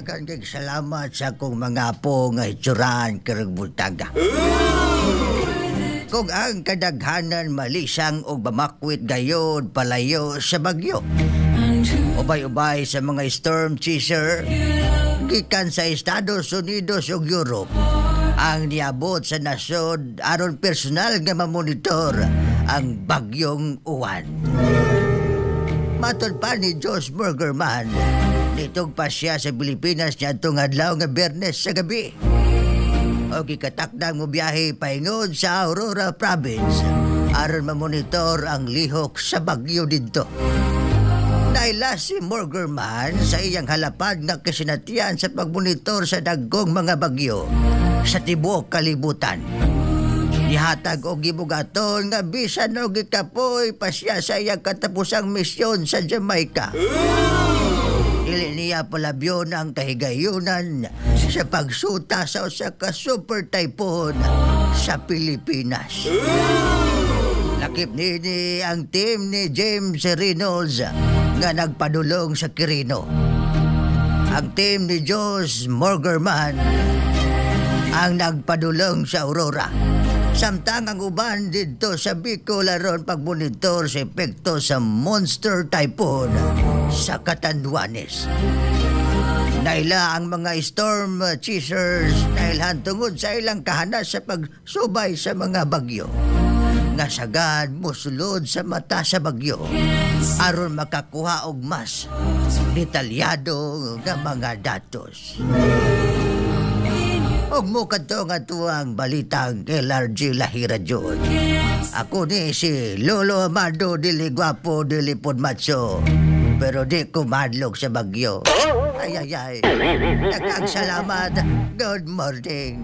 Daghan kay salamat sa akong mga apo nga hitsuran karong buntaga. Kung ang kadaghanan malisang og mamakwit gayod palayo sa bagyo. Ubay-ubay sa mga storm chaser gikan sa Estados Unidos ug Europe ang niabot sa nasod aron personal nga mamonitor ang bagyong Uwan. Matod pa ni Josh Morgerman, nitog pa siya sa Pilipinas niadtong adlaw nga Biyernes sa gabi. O gikatakdang mo biyahe paingon sa Aurora Province aron mamonitor ang lihok sa bagyo didto. Naila si Morgerman sa iyang halapad nga kasinatian sa pagmonitor sa dagkong mga bagyo sa tibuok kalibutan. Nihatag og gibugaton nga bisan og gikapoy pa siya sa iyang katapusang misyon sa Jamaica, dili niya palabyon ang kahigayunan sa pagsuta sa usa ka super typhoon sa Pilipinas. Lakip niini ang team ni James Reynolds nga nagpadulong sa Quirino. Ang team ni Josh Morgerman ang nagpadulong sa Aurora. Samtang ang uban didto sa Bicol aron pagmonitor sa epekto sa monster typhoon sa Catanduanes. Naila ang mga storm chasers dahil tungod sa ilang kahanas sa pagsubay sa mga bagyo nga sagad mosulod sa mata sa bagyo aron makakuha og mas detalyado nga mga datos. Og mo kadto nga tuang balitang LRG Lahira Jud. Ako ni si Lolo Amado, dili gwapo, dili pod macho. Pero di ko madlok sa bagyo. Ay, ay, ay. Daghang salamat. Good morning.